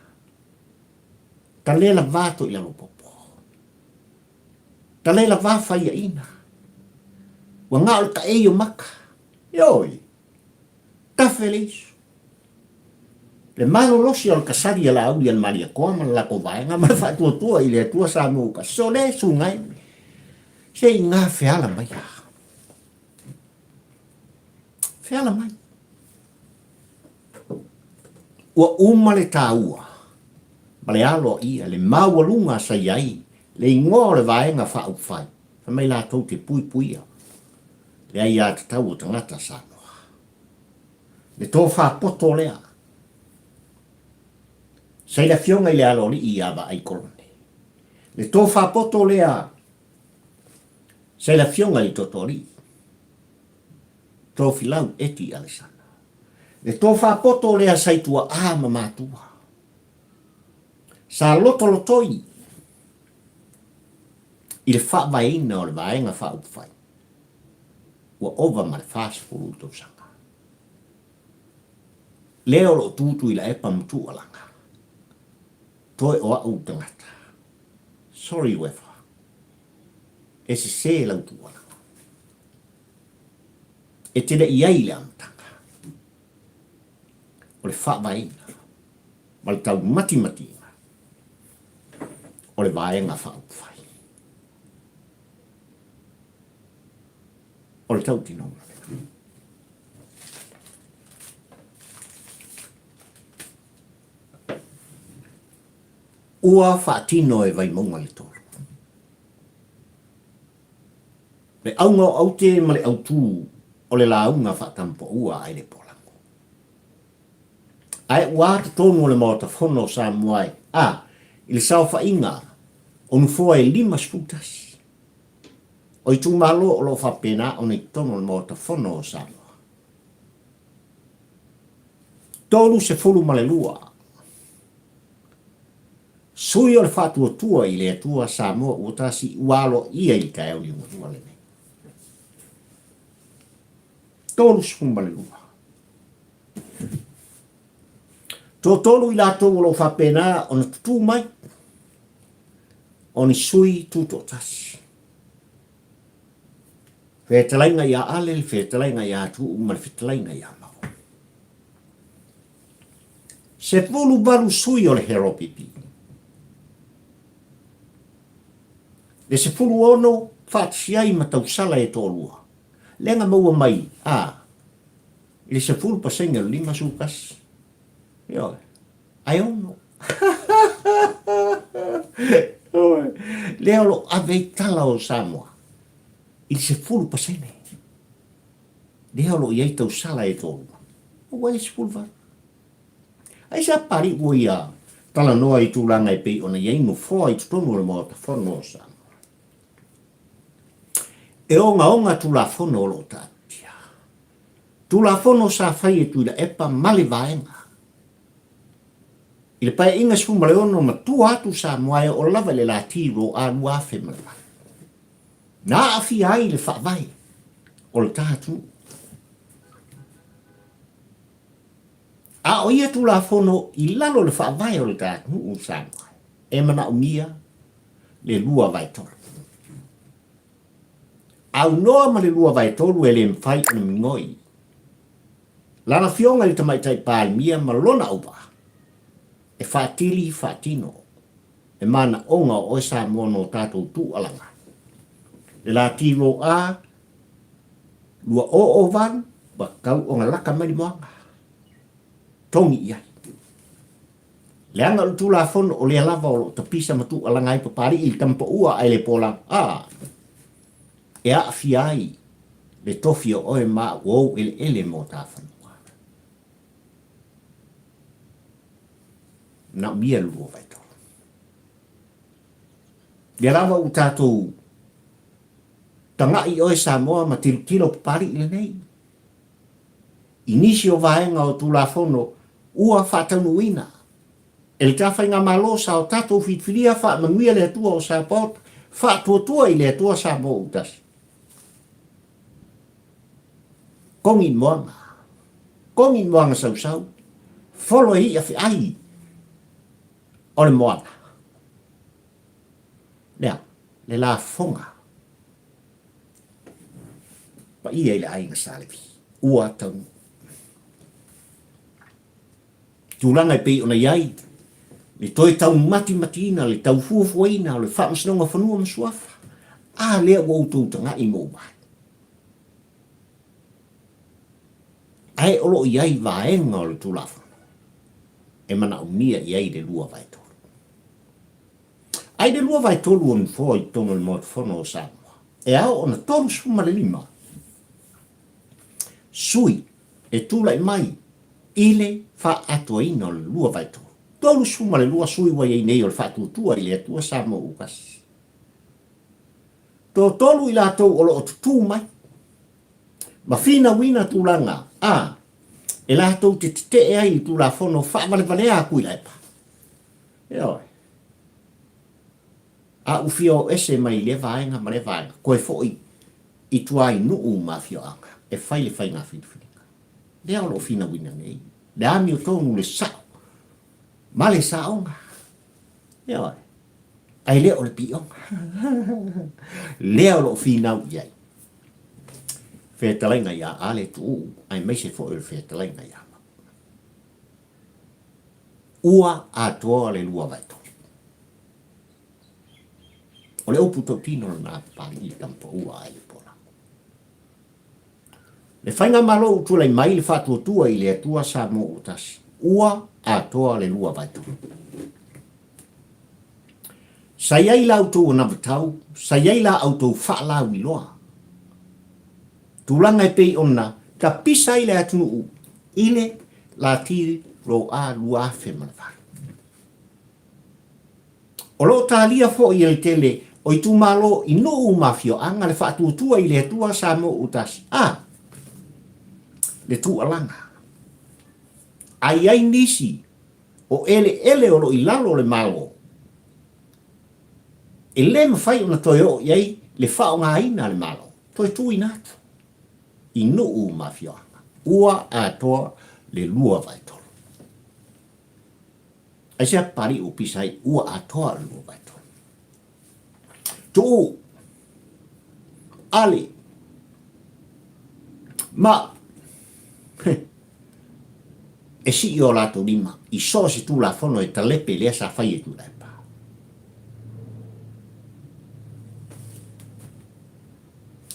Ta le lava to i lalo popo. Ta le lava faiaina. Ua ngao le kaei o maka. Ioe. Tafe le isu. Le malolosi o le kasali a Laauli a le Malietoa ma le latou vaega ma le faatuatua i le Atua Samoa uka. Sole sugai se i ngā feala mai a. Feala mai. Ua uma le taua ma le alo a ia, le maualuga sa i ai le igoa o le vaega faaupufai, fai mai latou te puipuia le aiatatau o tagata Samoa. Le tofa poto lea sa i le afioga i le Aloalii ia Vaai Kolone. Le tofa poto lea sa i le afioga i le Totoalii, Tofilau Eti Alesana. Le tofa poto lea sa i tuaa ma matua. Sa lotolotoi i le faavaeina o le Vaega Faaupufai ua ova ma le 40 tausaga. Lea o lo o tu Tuilaepa ma Tuualaga. Toe o au tagata. Sorry Uefa. E sese lau tuualaga. E te le i ai i le amataga o le faavaeina ma le taumatimatiga o le Vaega Faaupufai. O le tautinoga lena. Ua faatino e Vaimauga le 3. Le auga o aute ma le autū o le lauga faatampaua ai le Polago. Ae ua totonu o le Maota Fono o Samoa e a i le saofaiga o nofoa e 51. O itumalo o lo o faapena ona i totonu o le Maota Fono o Samoa. 32 sui o le Faatuatua i le Atua Samoa ua tasi ua aloaia i le taeao liugalua lenei. 32. Toatolu i latou o lo o faapena ona tutū mai o ni sui tutoatasi. Fetalaiga ia Ale, le fetalaiga ia Tuuu ma le fetalaiga ia Mauu. 18 sui o le HRPP. Le 16 faatasi ai ma tausala e toalua. Lea na maua mai, a, i le 10% o le 51. Ioe. Ae ono. Lea o lo o ave ai tala o Samoa i le 10%. Lea o lo o i ai tausala e toalua. Ua ai le 18. Ai se apali ua ia talanoa i tulaga e pei ona i ai nofoa i totonu o le Maota Fono o Samoa. E ogaoga Tulafono o lo o taatia. Tulafono sa fai e Tuilaepa ma le Vaega. I le Paeaiga 16 ma tua atu Samoa e oo lava i le lati Roa 2008. Na aafia ai le faavae o le ta atunuu. A o ia Tulafono i lalo o le faavae o le ta atunuu Samoa, e manaomia le 2/3. Aunoa ma le 2/3 e le mafai ona migoi. Lana Afioga i le Tamaitai Palemia ma lona auvaa e faatili faatino le manaoga o oe Samoa no tatou tuualaga. Le lati Roa 2008 ua tatau ona laka mai le moana. Togi i ai. Leaga o le Tulafono o lea lava o lo o tapisa ma tuualaga ai Papalii i le tamapaua ae le pola a e aafia ai le tofi o oe ma au ou eleele mo ta fanua. Manaomia le 2/3. Lea lava ua tatou taga'i oe Samoa ma tilotilo Papalii lenei i nisi o vaega o Tulafono ua faataunuuina e le ta Faigamalo sa o tatou filifilia faamanuia le Atua o Sapaota faatuatua i le Atua Samoa ua tasi. Kogi moana, kogi moana sausau, folo e i'a fe'ai o le moana. Lea, le lafoga paia i le aiga Sa Levi, ua taunuu. Tulaga e pei ona i ai le toe taumatimatiina, le taufuafuaina o le Faamasinoga o Fanua ma Suafa, a lea ua outou taga'i ma ou vaai. Ae o lo o i ai vaega o le Tulafono e manaomia i ai le 2/3. Ai le 2/3 o nofoa i totonu o le Maota Fono o Samoa, e ao ona 35 sui e tulai mai i le faaatoaina o le 2/3. 32 sui ua i ai nei o le Faatuatua i le Atua Samoa ua tasi. Toatolu i latou o lo o tutū mai ma finauina tulaga a e latou te tetee ai i Tulafono faavalevalea a Tuilaepa. Ioe. A u fia o ese mai lea vaega ma lea vaega, koe foi i tua i nuu ma afioaga e fai le faiga filifiliga. Lea o lo o finauina nei le amiotonu, le sao ma le saoga. Ioe. Ae le o le pioga. Lea o lo o finau i ai. Fetalaiga ia Ale Tuuu aemaise foi o le fetalaiga ia Mau. Ua atoa le 2/3. O le upu tautino lena Papalii le tamapaua a le pola. Le Faigamalo ua tulai mai le faatuatua i le Atua Samoa ua tasi. Ua atoa le 2/3. Sa i ai la outou anavatau, sa i ai la outou faalauiloa. Tulaga e pei ona tapisa ai le atunuu i le lati Roa 2008. O lo o talia foi e le tele O itumalo i nuu ma afioaga le faatuatua i le Atua Samoa ua tasi a le tuualaga. A i ai nisi o eleele o lo o i lalo o le Malo, e le mafai ona toe oo i ai le faaaogaina a le Malo, toe tuuina atu i nuu ma afioaga. Ua atoa le 2/3. Aisea Papalii ua pisa ai ua atoa le 2/3. Tuu, Ale, ma e sii o latou lima i so o se Tulafono e talepe lea sa fai e Tuilaepa.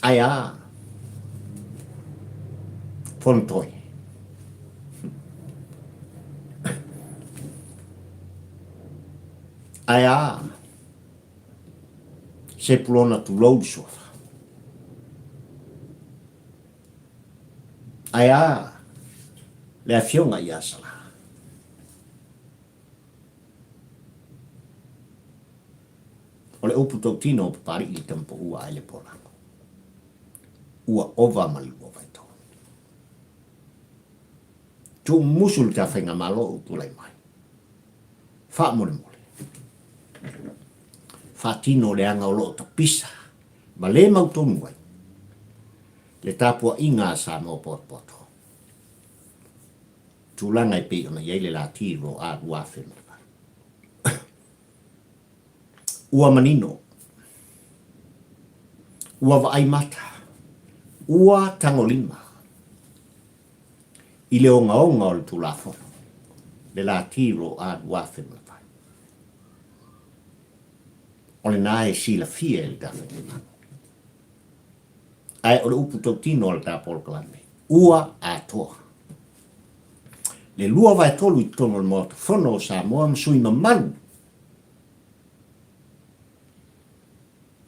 Ae a? Fonotoe. Ae a? Sepulona tulou le suafa. Ae a le afioga ia Sala? O le upu tautino o Papalii i Tamapaua ae le Polago. Ua ova ma le 2/3. Tuumusu le ta faigamalo o tulai mai. Faamolemole. Faatino leaga o lo o tapisa ma le mautonu ai le tapuaiga a Samoa potopoto. Tulaga e pei ona i ai le lati roa 2008. Ua manino, ua vaai mata, ua tagolima i le ogaoga o le Tulafono, le lati roa 2008. O lena e silafia e le Tafaigamalo. Ae o le upu tautino a le ta polokalame, ua atoa. Le 2/3 i totonu o le Maota Fono o Samoa ma sui mamalu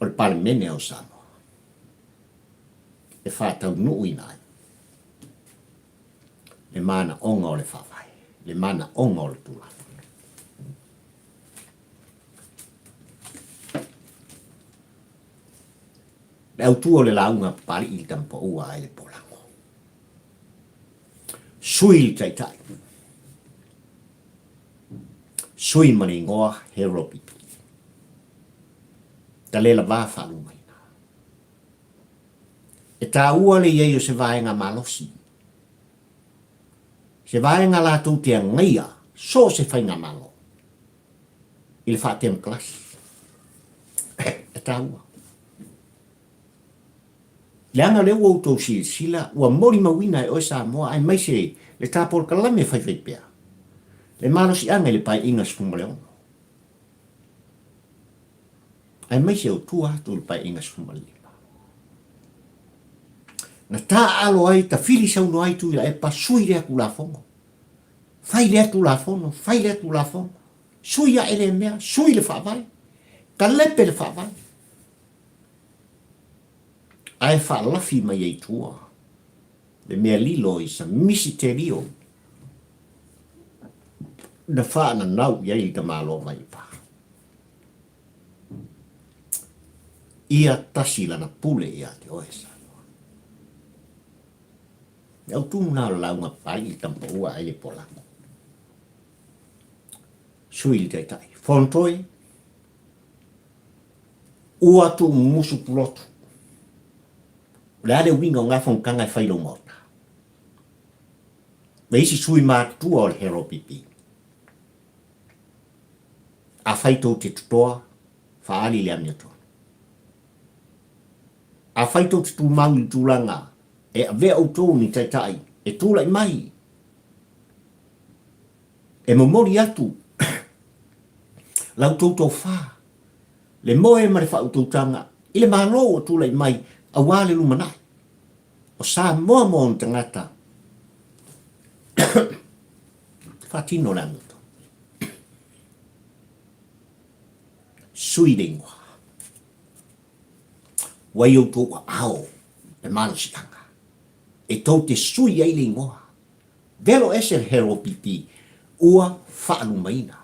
o le Palemene o Samoa e faataunuuina ai le manaoga o le Faavae, le manaoga o le Tulafono. Le autu o le lauga a Papalii i le Tamapaua ae le Polago. Sui le Taitai. Sui ma le igoa Harold Pipi. Talela va faalumaina. E taua le i ai o se vaega malosi. Se vaega latou te agaia so o se faigamalo i le faatemokarasi. E taua. Leaga o lea ua outou silasila, ua molimauina e oe Samoa aemaise le ta polokalame faifaipea, le malosiaga i le Paeaiga 16, aemaise o tua atu i le Paeaiga 15. Na taaalo ai, tafili saunoa ai Tuilaepa, sui lea Tulafono, fai lea Tulafono, fai lea Tulafono, sui ae lea mea, sui le Faavae, talepe le Faavae. Ae faalafi mai ai tua le mea lilo i sa misitelio na faananau i ai le tamaloa Vaipa. Ia tasi lana pule ia te oe Samoa. Le autu lena o le lauga pai i Tampaua ai le Polago. Sui le taitai. Fontoi, Ua tuumumusu pulotu. O le a le uiga o nga fonotaga e fai i lou maota? Ma isi sui matutua o le HLPP. Afai tou te totoa, faaali i le amiotonu. Afai tou te tumau i le tulaga e avea outou ni taitai e tulai mai, e momoli atu la outou tofa, le moe ma le faautautaga i le Malo ua tulai mai aua le lumanai o Samoa ma ona tagata faatino le amiotonu. Sui le igoa. Ua i outou aao le malosiaga e tou te sui ai le igoa. Velo ese le HLPP ua faalumaina.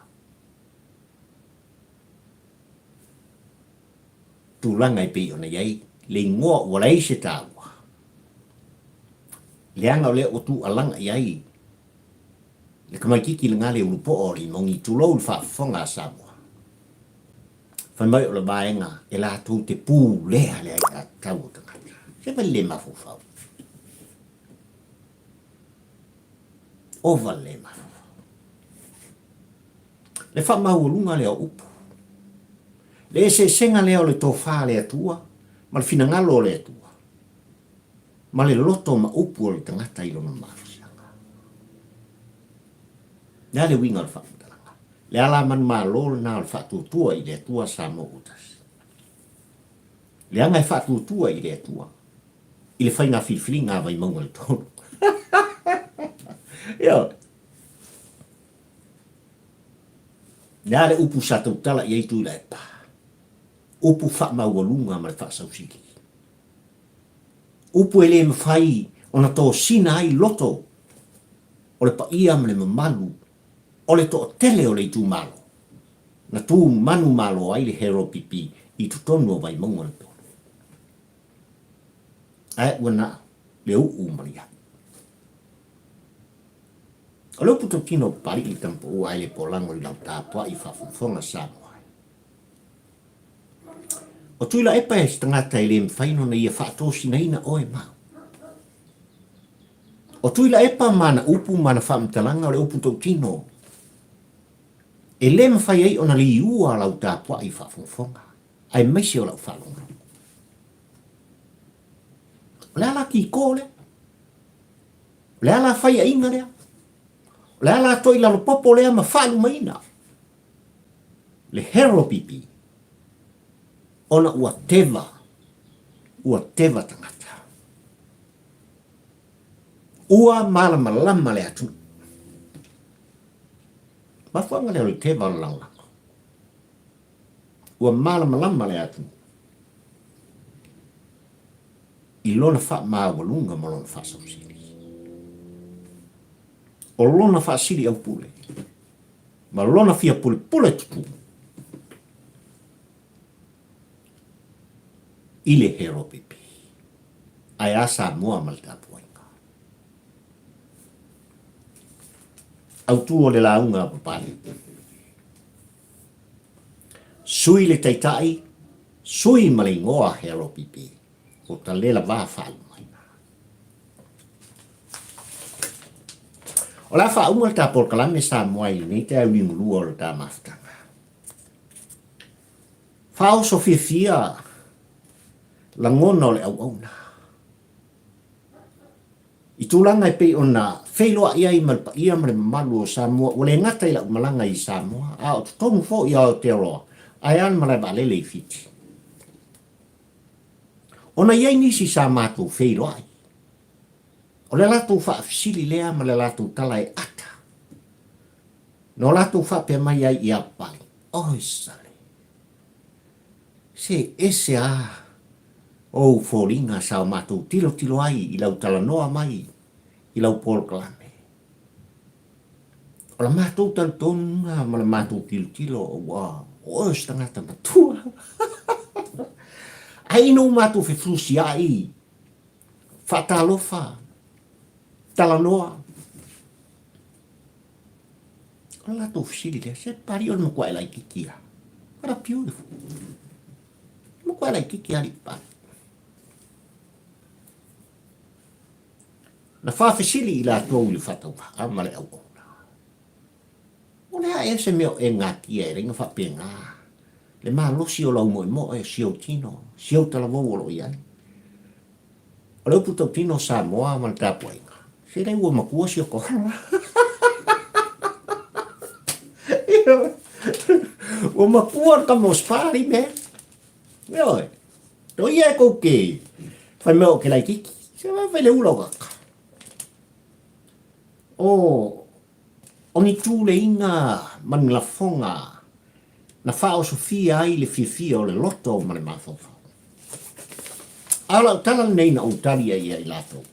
tulaga e pei ona i ai le igoa ua leai se taua, leaga o lea ua tuualaga i ai le tamaititi lena le ulupoa o le imogi, tulou le faafofoga a Samoa. Fai mai o le vaega e latou te pulea le aiatatau o tagata. Se vale le mafaufau. Ova le mafaufau. Le faamaualuga lea o upu. Le eseesega lea o le tofa a le Atua ma le finagalo o le Atua ma le loto ma upu o le tagata i lona malosiaga. Le a le uiga o le faamatalaga? Le ala manumalo lena o le faatuatua i le Atua Samoa ua tasi. Leaga e faatuatua i le Atua i le faiga filifiliga a Vaimauga le 3. Ioe. Le a le upu sa tautala i ai Tuilaepa? Upu faamaualuga ma le faasausili. Upu e le mafai ona tosina ai loto o le paia ma le mamalu o le toatele o le itumalo na tu manumalo ai le HRPP i totonu o Vaimauga le 3. Ae ua na le uu ma le iai. O le upu tautino o Papali'i le tamapaua ai le polago i lau tapuai faafogafoga Samoa ai. O Tuilaepa e se tagata e le mafai ona ia faatosinaina oe ma au. O Tuilaepa ma ana upu ma ana faamatalaga o le upu tautino e le mafai ai ona liua lau tapuai faafogafoga aemaise o lau faalogologo. O le a la kiko lea? O le a la faiaiga lea? O le a la toi lalopopo lea ma faalumaina le HRPP ona ua teva, ua teva tagata. Ua malamalama le atunuu. Mafuaaga lea o le teva o le lagolago. Ua malamalama le atunuu i lona faamaualuga ma lona faasausili. O lona faasili aupule ma lona fia pulepule tupu i le HRPP. Ae a Samoa ma le tapuaiga? Autu o le lauga a Papalii. Sui le Taitai, sui ma le igoa HRPP, o Talela Va Faalumaina. O le a faauma le ta polokalame Samoa i lenei taeao limulua o le ta mafutaga. Faaoso fiafia lagona o le auauna. I tulaga e pei ona feiloai ai ma le paia ma le mamalu o Samoa, ua le gata i lau malaga i Samoa, a o totonu foi o Aotearoa, ae a le malae vaalele i Fiti. Ona i ai nisi sa matou feiloai, o le latou faafesili lea ma le latou tala e ata, na o latou faapea mai ai ia Papalii, Oi sale! Se ese a ou foliga sa o matou tilotilo ai i lau talanoa mai i lau polokalame. O la matou talitonuga ma la matou tilotilo ua o oe o se tagata matua. Ae ina ua matou fefusia'i, faatalofa, talanoa, O le latou fesili lea, se Papalii o le matua e laititi lava. What a beautiful. Le matua e laititi lava alii Papalii. Na faafesili i latou i le faatauvaa ma le auauna. O le a ea se mea o e gatia e laina faapena le malosi o lau moemoe, si ou tino, si ou talavou o lo o i ai. O le upu tautino o Samoa ma le tapuaiga, se lea ua matua si ota Ua matua le tama o Spa alii mea. Ioe. To ia e kou ke whai mea o ke laititi. Se wai whai le ula o kaka. O, o ni tūleiga ma ni lafoga na faaosofia ai le fiafia o le loto ma le mafaufau. A o lau tala lenei na ou tali ai ia i latou,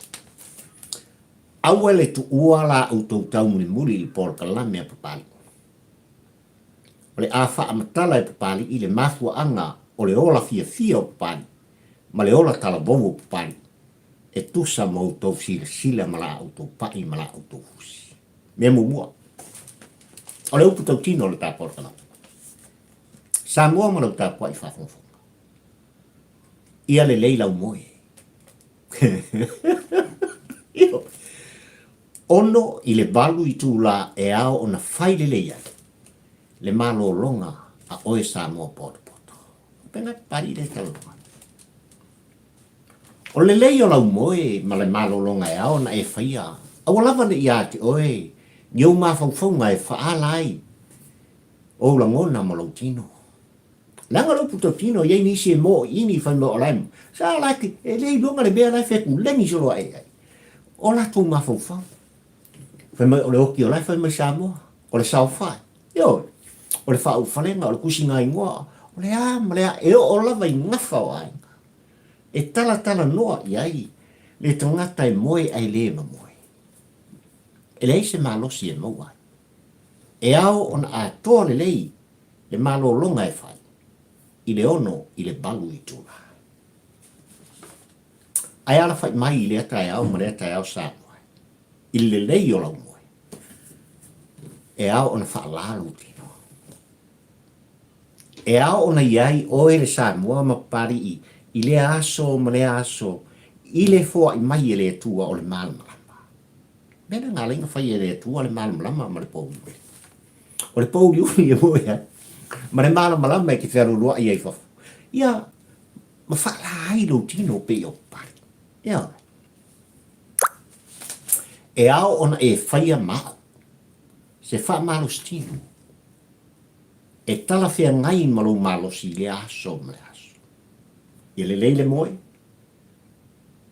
Aua le tuua la outou taumulimuli i le polokalame a Papalii. O le a faamatala e Papalii le mafuaaga O le ola fiafia o Papalii ma le ola talavou o Papalii e tusa ma outou silasila ma la outou paʻi ma la outou fusi. Mea muamua, o le upu tautino o le tapuai o le tagata Samoa ma lau tapuai faafogafoga. Ia lelei lau moe. Ioe. 6 i le 8 itulā e ao ona fai lelei ai le malologa a oe Samoa potopoto. Pena pali le talanoa. O le lelei o lau moe ma le malologa e ao ona e faia, aua lava ne i ia te oe ni ou mafaufauga e faaala ai ou lagona ma lou tino. Leaga o le upu tautino, e i ai nisi e mōʻiʻini fai mai o la e, sa la e, e le iloga le mea la e fekuleni solo aʻe i ai. O latou mafaufau. Fai mai o le oki o la e fai mai Samoa, o le saofai. Ioe, o le faaulufalega, o le tusiga igoa, o le a ma le a, e oo lava i gafa o aiga. E talatalanoa i ai le tagata e moe ae le mamoe. E leai se malosi e maua ai. E ao ona atoa lelei le malologa e fai i le 6 i le 8 itula. Ae alafai mai i lea taeao ma lea taeao Samoa i le lelei o lau moe, e ao ona faalā lou tino. E ao ona i ai oe le Samoa ma Papalii i lea aso ma lea aso i le foai mai e le Atua o le malamalama. Mea lea na ala ai ona fai e le Atua le malamalama ma le pōuliuli. O le pōuliuli e moe ai ma le malamalama e te fealualuai ai i fafo. Ia, ma faalā ai lou tino pei o Papalii. Ioe. E ao ona e faia ma au se faamalosi tino e talafeagai ma lou malosi i lea aso ma lea aso. Ia lelei le moe,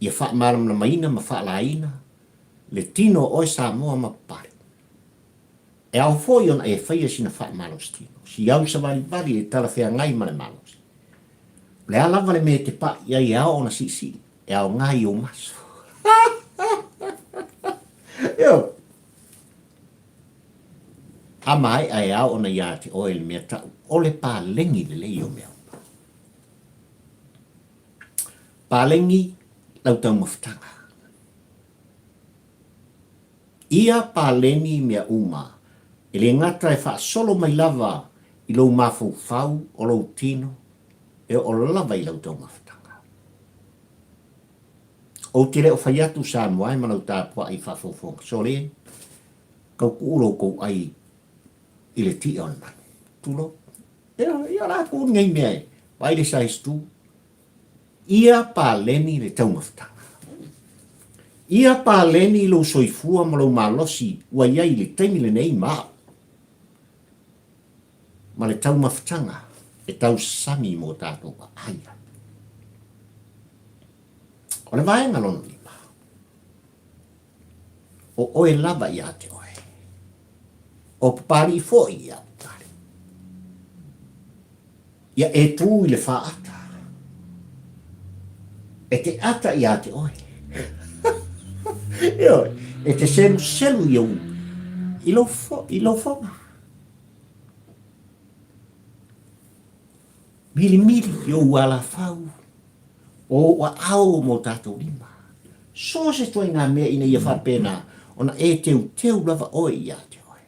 ia faamalamalamaina ma faalaina le tino o oe Samoa ma Papalii. E ao foi ona e faia sina faamalosi tino, si au savalivali e talafeagai ma le malosi. O le a lava le mea e te paʻi i ai e ao ona siisii, e aoga i ou maso. Ioe. A maea e ao ona iā te oe le mea taʻu o le paleni lelei o mea uma. Paleni lau taumafataga. Ia paleni mea uma, e le gata e faasolo mai lava i lou mafaufau o lou tino e oo lava i lau taumafataga. Ou te le o fai atu Samoa e ma lau tapuai faafofoga sole, kau kuu lou kou ai i le tia o le manu. Tulou. Ia, ia la ku nei mea e, vai le size tu. Ia paleni le taumafataga. Ia paleni lou soifua ma lou malosi ua i ai i le taimi lenei ma au. Ma le taumafataga e tausami mo tatou aai ai. O le vaega lona lima, o oe lava ia te oe. O Papalii foi ia Papalii. Ia e tū i le whaata. E te ata ia te oe. Ioe, e te seluselu i ou, i lou, i lou foga. Milimili i ou alafau, o ou aao ma o tatou lima. So se ituaiga mea ina ia faapena ona e teuteu lava oe ia te oe.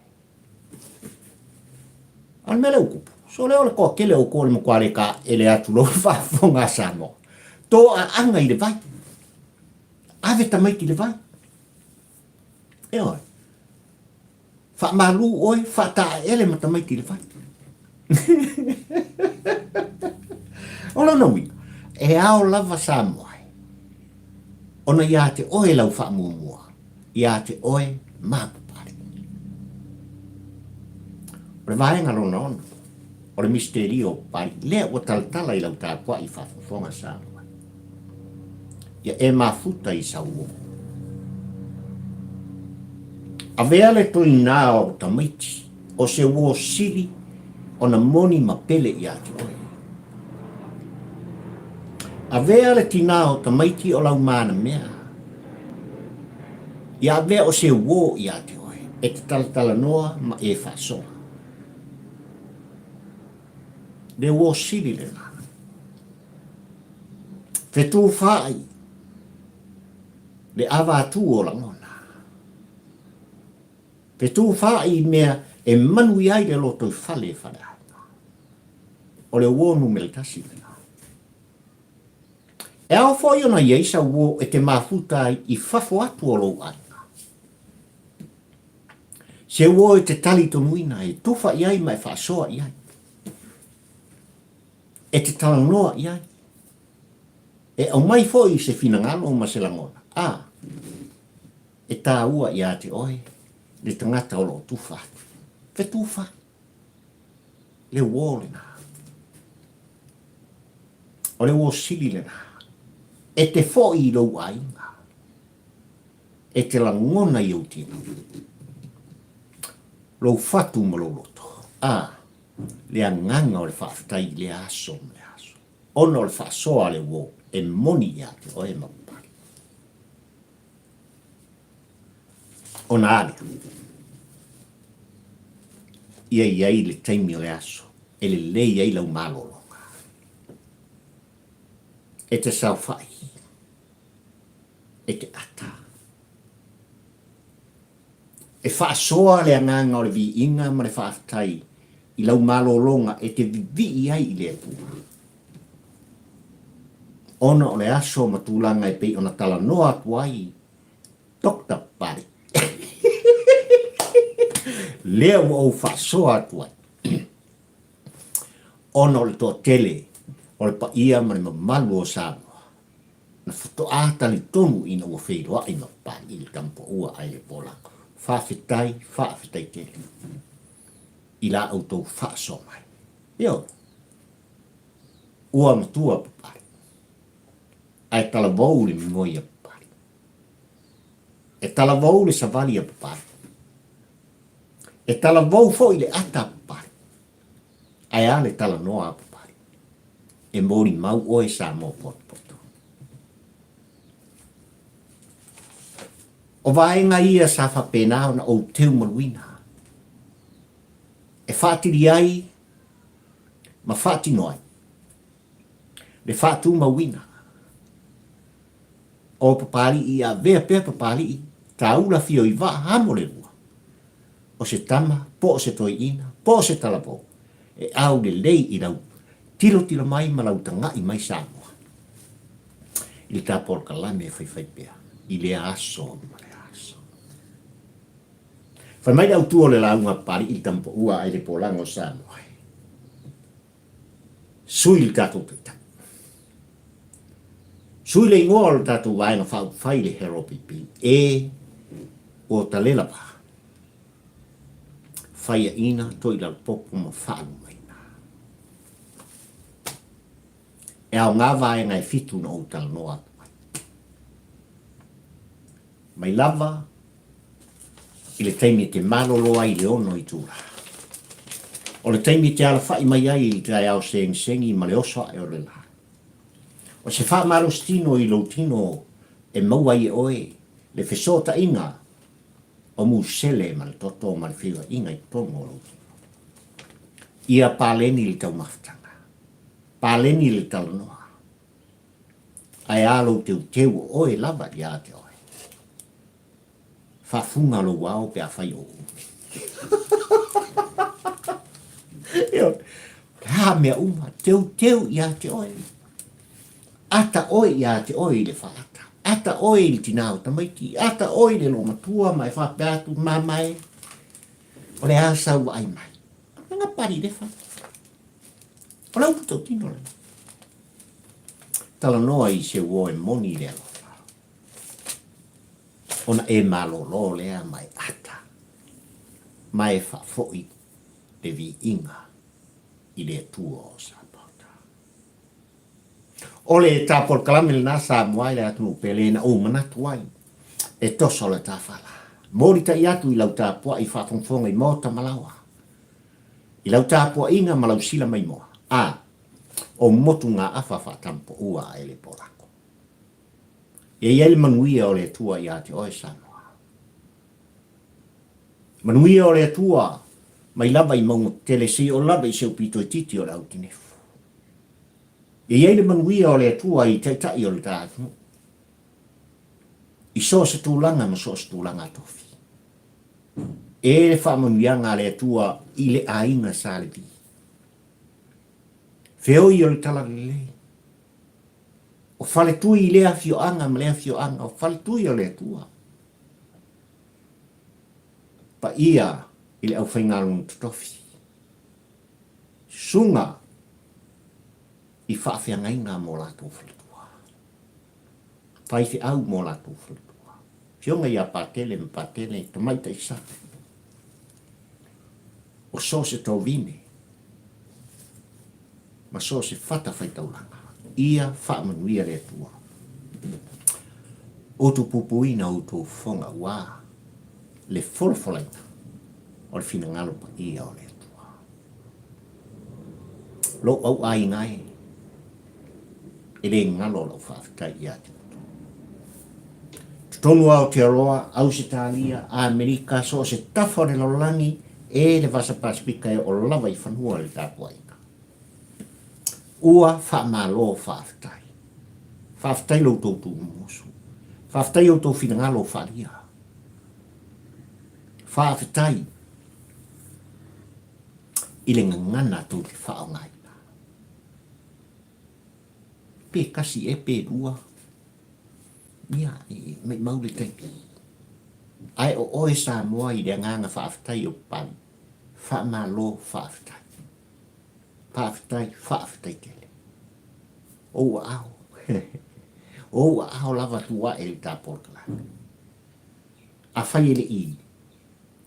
A o le mea lea ua tupu, so lea o le toatele o outou o le matua le taele atu loa le faafofoga a Samoa. Toaaga i le vai. Ave tamaiti i le vai. Ioe. Faamalu oe, faataele ma tamaiti i le vai. O lona uiga, e ao lava Samoa e, ona iā te oe lau faamuamua, iā te oe ma Papalii. O le vaega lona ono, o le misiterio o Papalii, lea ua talatala i lau tapuai i faafofoga Samoa. Ia e mafuta i sau uo. Avea le toina o tamaiti o se uo sili ona moni ma pele ia te oe. Avea le tinā o tamaiti o lau manamea. Ia avea o se uo ia te oe, e te talatalanoa ma e faasoa. Le uo sili lena. Fetufaai le avatu o lagona. Fetufaai i mea e manuia ai le lotoifale e faleaiga. O le uo numera tasi lena. E ao foi ona i ai sau uo e te mafuta ai i fafo atu o lou aiga. Se uo e te talitonuina, e tufa i ai ma e faasoa i ai. E te talanoa i ai. E aumai foi se finagalo ma se lagona, a, e tāua iā te oe le tagata o lo o tufa atu. Fetufaai. Le uō lena. O le uō sili lena. E te foi i lou aiga. E te lagona i ou tino. Lou fatu ma lou loto. A, le agaga o le faafetai i lea aso ma lea aso. Ona o le faasoa a le uō e moni iā te oe ma papali. Ona a lea. Ia i ai le taimi o le aso e lelei ai lau malologa. E te saofai, e te ata. E faasoa le agaga o le viiga ma le faafetai i lau malologa e te vivii ai i le Atua. Ona o le aso ma tulaga e pei ona talanoa atu ai Doctor Pali. Lea ua ou faasoa atu ai. Ona o le toatele o le paia ma le mamalu o Samoa, na faatoa talitonu ina ua feiloai ma Pali i le Tamapaua ae le Polago. Faafetai, faafetai tele i la outou faasoa mai. Ioe, ua matua Papali, ae talavou le migoi a Papali. E talavou le savali a Papali. E talavou foi le ata a Papali. Ae a le talanoa a Papali? E molimau oe Samoa potopoto. O vaega ia sa faapena ona ou teumaluina e faatili ai ma faatino ai le faatumauina o Papali'i i avea pea Papali'i tāula fio i vaa amo le lua o se tama po o se toeaina po o se talavou e ao lelei i lau tilotilo mai ma lau taga'i mai Samoa i le ta polokalame e faifai pea i lea aso ma lea aso. Fai mai le autu o le lauga a Papali'i i le tamapaua ai le polaga o Samoa e sui le tatou taitai. Sui le igoa o le tatou Vaega Faaupufai i le HRPP e ua talela paha. Faiaina, toilalopopo ma faalumaina. E aoga vaega e fitu na ou talanoa atu ai. Mai lava i le taimi e te malolo ai i le ono itula. O le taimi e te alafai mai ai i le taeao segisegi ma le oso ae o le la. O se faamalositino i lou tino e maua ai e oe le fesootaiga o musele ma le toto ma le feiloaiga i totonu o lou tino. Ia paleni le taumafataga, paleni le talanoa, ae a lou teuteu o oe lava ia te oe. Faafuga lou ao pe afai o umi. Ioe, o le a mea uma, teuteu ia te oe. Ata oe ia te oe i le faata. Ata oe i le tinā o tamaiti. Ata oe i le loomatua ma e faapea atu, Mama e, o le a sau vaai mai? O le mea pari le fai. O le upu tautino lena. Talanoa i se uo e moni i le alofa. Ona e malōlō lea ma e ata, ma e faafoi le viiga i le Atua o Sapaota. O le ta polokalame lena Samoa i le atunuu pele na ou manatu ai e toso le tafala. Molitai atu i lau tapuai faafogafoga i maota ma laoa, i lau tapuaiga ma lau sila maimoa, a o motugaafa faatampoua a ele polako. Ia i ai le manuia o le Atua ia te oe Samoa. Manuia o le Atua mai lava i mauga tetele seia oo lava i se upito itiiti o le autinefu. E i ai le manuia o le Atua i Taitai o le ta atunuu, i so o se tulaga ma so o se tulaga tofi. E le faamanuiaga a le Atua i le aiga Sa Levi. Feoi o le talalelei. O faletui i lea afioaga ma lea afioaga, o faletui o le Atua. Paia i le aufaigaluega totofi. Susuga i faafeagaiga mo latou faletua. Faifeau mo latou faletua. Afioga ia Patele ma Patele, Tamaitai Sa. O so o se tovine ma so o se fata faitaulaga, ia faamanuia le Atua. Outou puipuina outou fofoga ua le folafolaina o le finagalo paia o le Atua. Lou au aiga e, e le galo lau faafetai ia te outou. Totonu o Aotearoa, Ausetalia, Amerika, so o se tafa o le lalolagi, e le Vasa Pasefika e oo lava i fanua i le tapuaiga. Ua faamalo faafetai. Faafetai lo outou tuumumusu. Faafetai outou finagalo faaalia. Faafetai i le gagana tou te faaaogaina. Pe kasi ea pe lua, ia, e maimau le taimi. Ae o oe Samoa i le agaga faafetai o Papalii, faamalo faafetai. Faafetai, faafetai tele. Ou aao. Ou aao lava tu ae i le ta polokalame. Afai e le i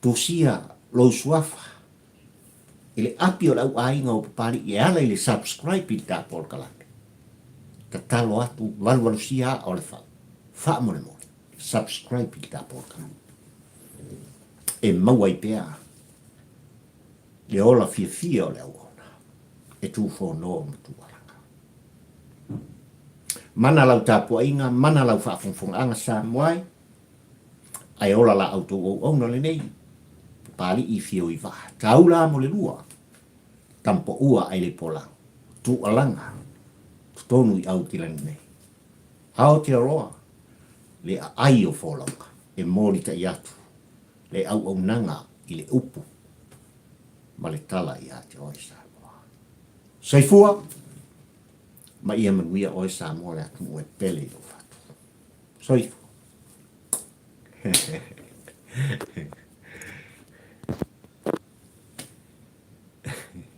tusia lou suafa i le api o le au aiga o Papalii e ala i le subscribe i le ta polokalame, tatalo atu valuvalusia aa o le fau, faamolemole, subscribe i le ta polokalame. E maua ai pea le ola fiafia o le auauna e tufono ma tualaga. Mana lau tapuaiga, mana lau faafogafogaaga Samoa e, ae ola la outou auauna lenei, Papalii fio i vaa, taula mo le lua, Tamapoua ai le polau, tualaga, totonu i Aukilani nei. Aotearoa, le aai o folauga e molitai atu le auaunaga i le upu ma le tala ia te oe Samoa. Soifua ma ia manuia oe Samoa le atunuu e pele i lou fatu. Soifua.